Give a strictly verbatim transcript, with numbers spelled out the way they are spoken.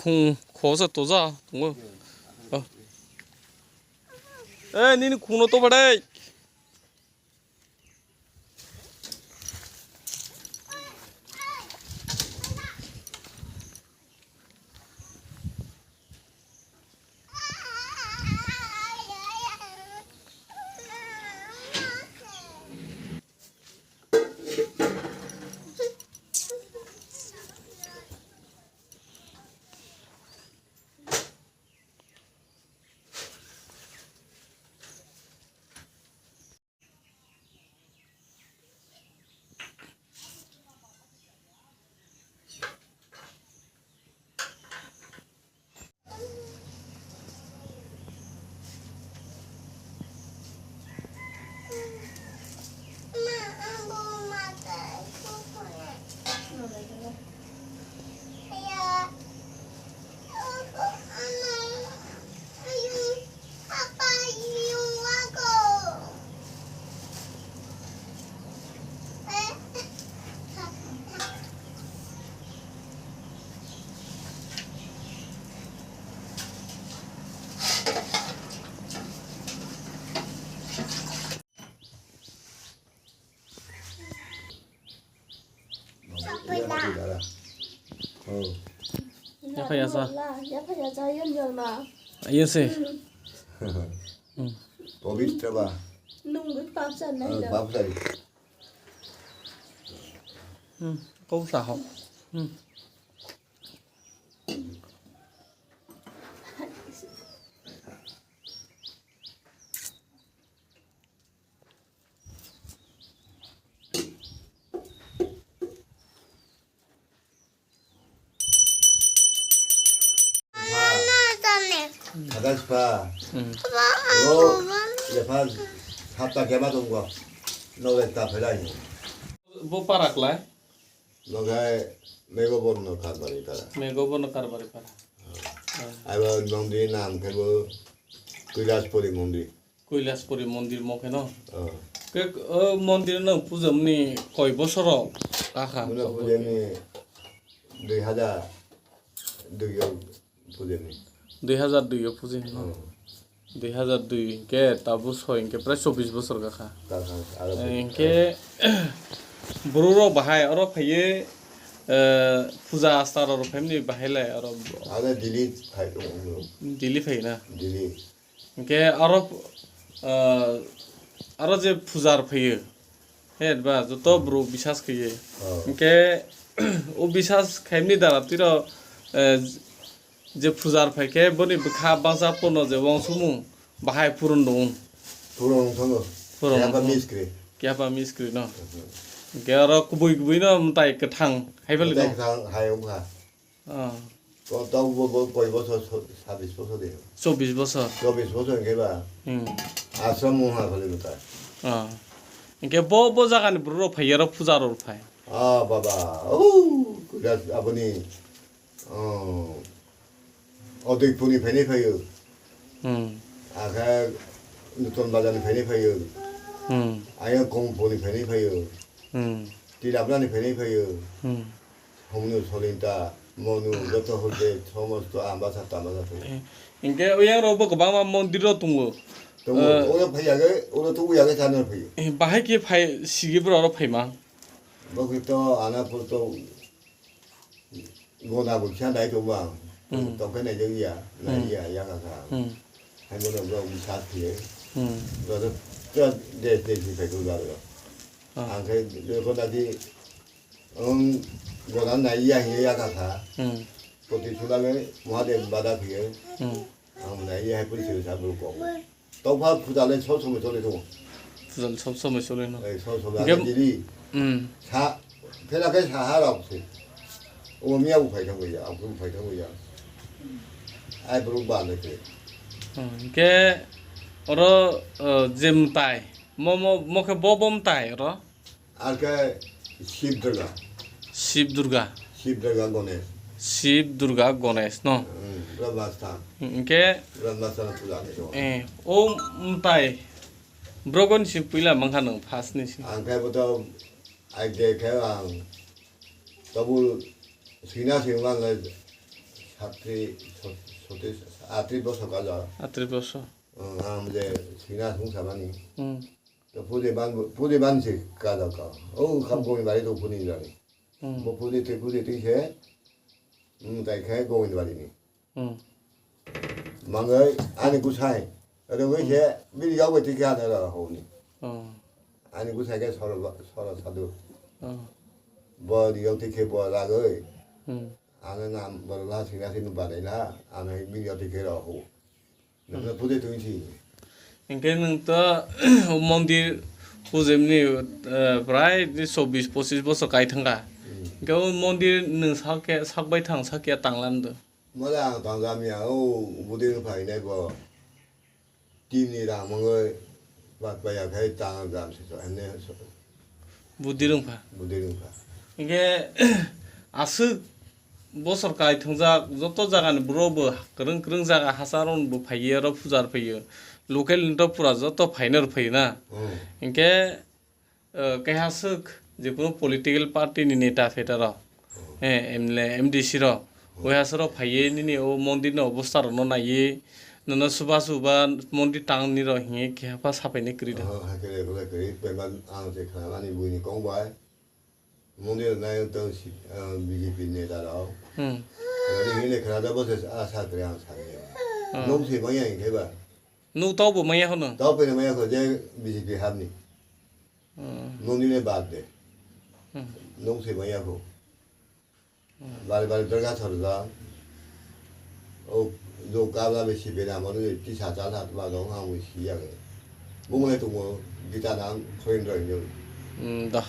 Khung khosa toja tongo. Oh. Eh, nini khungno to badai. Yaphai yasa. Yaphai yasa, yom yom na. Ayo se. Hmm. Pabitra ba. Nungwi papsa nai da. Papsa. Hmm. Kau sa ho. Hmm. Hadas pa. Hmm. Lo, ya pa, hapta kema tunggu. No, ta phelai. Bo parak lai? Nogai Megoborno Karbari para. Megoborno Karbari para. Abo nongdi nam kebo Kailaspuri mondi. Kailaspuri mondir mo kheno. Oh. Ke, o mondir no puja mani koi bosoro kakha? Muna puja ni dui hajar dui o puja ni. Dui hajar dui o puja ni no? Oh. Dui hajar dui ke tabu soi ke prai chobbish bosor kakha. Kakha, aro. Eh, ke buru ro bahai oro phaiye, eh, puja astar oro phaimni bahai lai oro. Aro Delhi phai. Delhi phai na? Delhi. Hingke aro, ah, aro je pujar phaio, he ba joto borok bisas khaiye. Oh. Hingke o bisas khaimni dara tiro, eh, je pujar phaikhe boni bwkha bangsa pono je wangsukmung bahai puron rwng. Puron rwng thango. Puron rwng thango. Kiyapa miskri. Kiyapa miskri no. Mhm. Hingke aro kubui kubui no mwtai kwthang hai phali no. Mwtai kwthang hai wngkha. Ah. Ko tau bo, bo koi bosor, so-, sabbish bosor de. Chobbish bosor. Chobbish bosor hingke ba. Hmm. Ashram mungha khali bwta. Ah. Hingke bo, bo jaga ni borok rok phai, oro puja rok phai. Ah, baba. Oh, kudas aboni. Oh. Odoipur ni phainai phaio. Hmm. Akhe Nutton Bazar ni phainai phaio. Hmm. Ayang Kongpur ni phainai phaio. Hmm. Tilapra ni phainai phaio. Hmm. Hongnu solinta, monu, joto hoite, somosto ambasa tambasa thai. Eh, hingke oyang rok bo kwbangma mondir rok tongo. Tongo, eh, oro phai yage, oro tubu yage chana phai. Eh, bahai ke phai sigi bro oro phaima? Bo khe to ana pur to gona bo kya dai to ba. Hmm. To khe nai jeng ya, nai, hmm, ya, ya ka ka. Hmm. Hai bo no bo mi sa thiye. Hmm. Bo to, to de, de, de, phai to ba ro. Ah. Ang khe de ko na di Ang gora nai ya hiya ya kha kha. Hmm. Poti thulale Mahadev bada phiye. Hmm. Ang nai ya hai puri sir sa bru ko. Tokha phuja le sob somoi chole do. Phuja le sob somoi chole no. Ei sob somoi. Hingke age dili. Hmm. Sa phela khe sa ha rok se. O miya bu phai thang ya, ang bu phai thang ya. Ai bru ba le ke. Hmm. Hingke oro, eh, je mwtai. Mo, mo, mo khe bo, bo mwtai oro. Ar khe Shiv Durga. Shiv Durga. Shiv Durga Ganesh. Shiv Durga Ganesh, no? Hmm, Brahmastan. Hingke Brahmastan puja ni so. Eh, o mwtai. Brogon si puila mangkha nang first ni si. Ang khe bo to ai de khe ang tabul sina si man le Atri, sot-, sotis, atri bosok aja. Atri bosok. Hmm, ang je sina sung samani. Hmm. To pudi ban, pudi ban si kaja ka. Oh, kam gong bari to puni jani. Hmm. Bo pudi te pudi te se. Hmm, tai khai gong bari ni. Hmm. Mangai ani kusai. Ado gai se, bini yau bai te kya na ra ho ni. Hmm. Ani kusai ke soro ba, soro sadu. Hmm. Bo di yau te ke bo la gai. Hmm. Ano nam bo la sing na sing ba dai la. Ano bini yau te ke ra ho. Nokno pujai tongwi si. Hinkhe nwng to o mondir pujai mani, eh, prai ni chobbish pochish bosor kai thangkha. Hmm. Hinkhe o mondir nwng sakhe, sakbai thang sakya tanglam do. Mole ang tanglam ya, o budin phainai bo. Tini rang mangoi bak baya khai tanglam se so, henne so. Budi rwngpha. Budi rwngpha. Hinkhe aswk bosor kai thwngjak joto jagani borok bo kwrwng kwrwng jaga hachal rok bo phaiya oro puja rw phaiyo. Local ni to pura joto phaina rw phaiyo na. Hmm. Hinkhe, eh, keha swk jekunu political party ni neta feta rok. Eh, M L A, M D C rok, waiha soro phaiwi nini o mondir ni obostha rokno naiwi, nono suba suba mondir tangni rok hinwi keha pha sapaini kwrwi da. Oh, hakhe le, le kwrwi, pema ang je khnamani buini kong bai. Mondir nai to si, ah, B J P neta rok. Hmm. Ani hini khna da bose asa kwrwi ang sani. Hmm. Nong se maya hinkhe ba. Nuk tau bo maya hono. Tau pene maya ko je B J P hamni. Hmm. Mondir ne bad de. Hmm. Nong se maya ko. Bari bari dorga sarjak. O jo kabla be sibe na manu tisa chala ba dong ha mui siya ge. Bumle tungo gita nang khoin roi nyo. Hmm, da.